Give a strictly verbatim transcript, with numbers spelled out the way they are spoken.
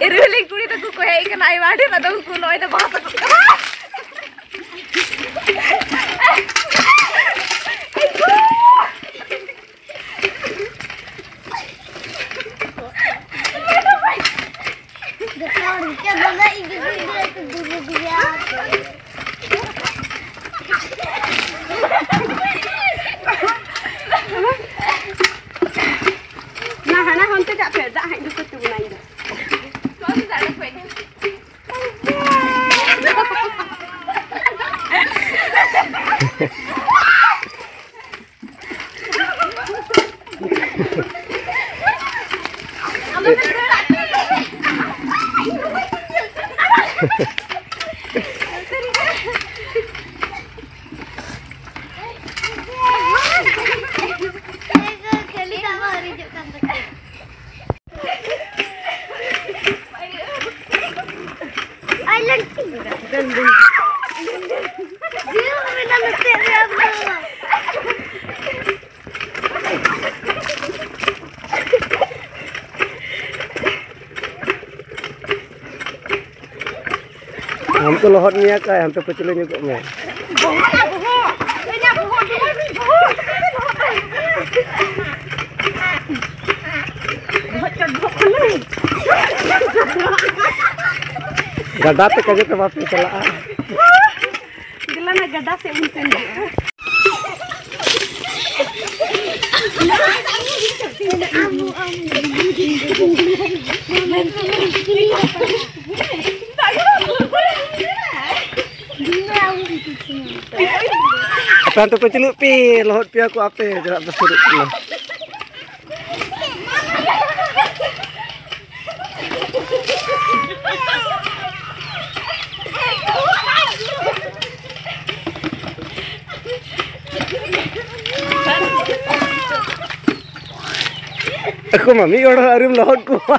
ᱤᱨᱤᱞᱤ ᱠᱩᱲᱤ ᱛᱟᱠᱚ ᱠᱚ ᱦᱮᱡ ᱠᱟᱱᱟ ᱟᱭᱢᱟ ᱰᱷᱮᱨ, ᱟᱫᱚ ᱩᱱᱠᱩ ᱱᱚᱜᱼᱚᱭ ᱫᱚ ᱵᱟᱦᱟ ᱥᱟᱠᱟᱢ᱾ ᱡᱚᱛᱚ ᱦᱚᱲ ᱜᱮ ᱵᱚᱞᱮ ᱤᱧ ᱜᱮ ᱫᱩᱲᱩᱵ ᱜᱮᱭᱟ᱾ ᱱᱟ ᱦᱟᱱᱟ ᱦᱚᱱᱛᱮ ᱠᱟᱜ ᱯᱮ, ᱫᱟᱜ ᱦᱟᱸᱜ ᱤᱧ ᱫᱩᱠᱟᱹ ᱛᱩᱜᱩᱱᱟ ᱤᱧ ᱫᱚ᱾ ᱟᱭ ᱞᱟᱹᱠᱛᱤ᱾ ᱡᱤᱣᱤ ᱢᱮᱱᱟᱜ ᱱᱚᱛᱮ ᱨᱮ ᱟᱢ ᱫᱚ᱾ ᱟᱢ ᱠᱚ ᱞᱚᱦᱚᱫ ᱢᱮᱭᱟ ᱠᱚ, ᱦᱟᱱᱛᱮ ᱯᱟᱹᱪᱷᱞᱟᱹ ᱧᱚᱜᱚᱜ ᱢᱮ᱾ ᱜᱟᱰᱟ ᱛᱮ ᱠᱟᱡᱮ ᱛᱮ ᱵᱟᱯᱮ ᱪᱟᱞᱟᱜᱼᱟ᱾ ᱫᱮᱞᱟ ᱱᱟ ᱜᱟᱰᱟ ᱥᱮᱫ ᱵᱚᱱ ᱥᱮᱱ ᱠᱚᱜᱼᱟ᱾ ᱟᱯᱮ ᱦᱟᱱᱛᱮ ᱯᱟᱹᱪᱷᱞᱟᱹᱜ ᱯᱮ, ᱞᱚᱦᱚᱫ ᱯᱮᱭᱟ ᱠᱚ ᱟᱯᱮ, ᱪᱟᱞᱟᱜ ᱯᱮ ᱥᱩᱨᱩᱜ ᱠᱟᱱᱟ᱾ ᱟᱠᱚ ᱢᱟ ᱢᱤᱫ ᱦᱚᱲ ᱦᱚᱸ ᱟᱹᱣᱨᱤᱢ ᱞᱚᱦᱚᱫ ᱠᱚᱣᱟ᱾